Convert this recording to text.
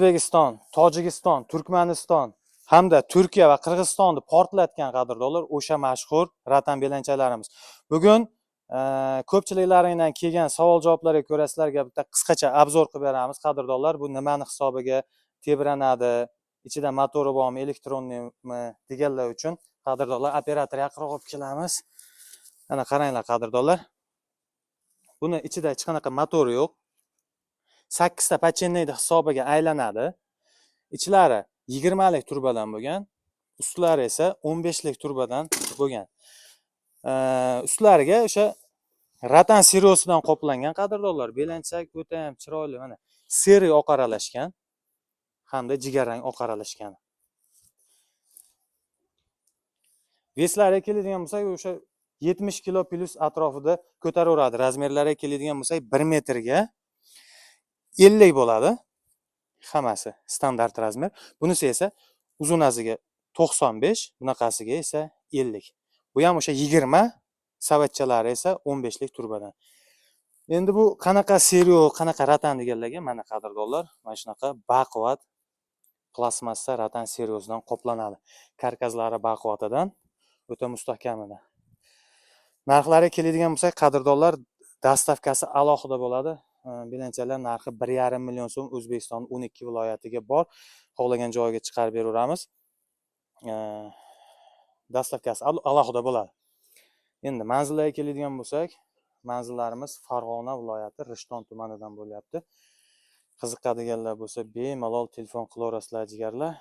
O'zbekiston, Tojikiston, Turkmaniston hamda Turkiya va Qirg'izistonni portlatgan, qadrdonlar, o'sha mashhur ratan belanchalarimiz. Bugun ko'pchiliklaringdan kelgan savol javoblarga ko'ra sizlarga bitta qisqacha обзор qilib beramiz, qadrdonlar. Bu nimani hisobiga tebranadi, ichida motori bormi, электронный mi deganlar uchun, qadrdonlar, operator yaqinroq olib kelamiz. Mana qaranglar, qadrdonlar. Buni ichida hech qanaqa motori yo'q. Sakkizta подшипник ni hisobiga aylanadi. Ichlari 20lik trubadan bo'lgan, ustlari esa 15lik trubadan bo'lgan. Ustlariga o'sha ratan сырьё sidan qoplangan, qadrdonlar. Belanchak o'ta ham chiroyli, mana серый oq aralashgan hamda jigarrang oq aralashgan. Вес lariga keladigan bo'lsak, o'sha 70 kilo plyus atrofida ko'taraveradi. Размер lariga keladigan bo'lsak, 1 metrga 50 bo'ladi. Hammasi standart размер. Bunisi esa uzunasiga 95, bunaqasiga esa 50. Bu ham o'sha 20, savatchalari esa 15 lik trubadan. Endi bu qanaqa сырьё, qanaqa ratan deganlarga, mana, qadrdonlar, mana shunaqa baquvvat plastmassa ratan сырьё sidan qoplanadi. Karkazlari baquvvatidan, o'ta mustahkamidan. Narxlariga keladigan bo'lsak, qadrdonlar, доставка si alohida bo'ladi. Belanchalar narxi 1,5 million so'm, O'zbekistonning 12 viloyatiga bor. Xohlagan joyiga chiqarib beraveramiz. Доставка si alohida bo'ladi. Endi manzillarga keladigan bo'lsak, manzillarimiz Farg'ona viloyati Rishton tumanidan bo'lyapti. Qiziqadiganlar bo'lsa, bemalol telefon qilaverasizlar, jigarlar.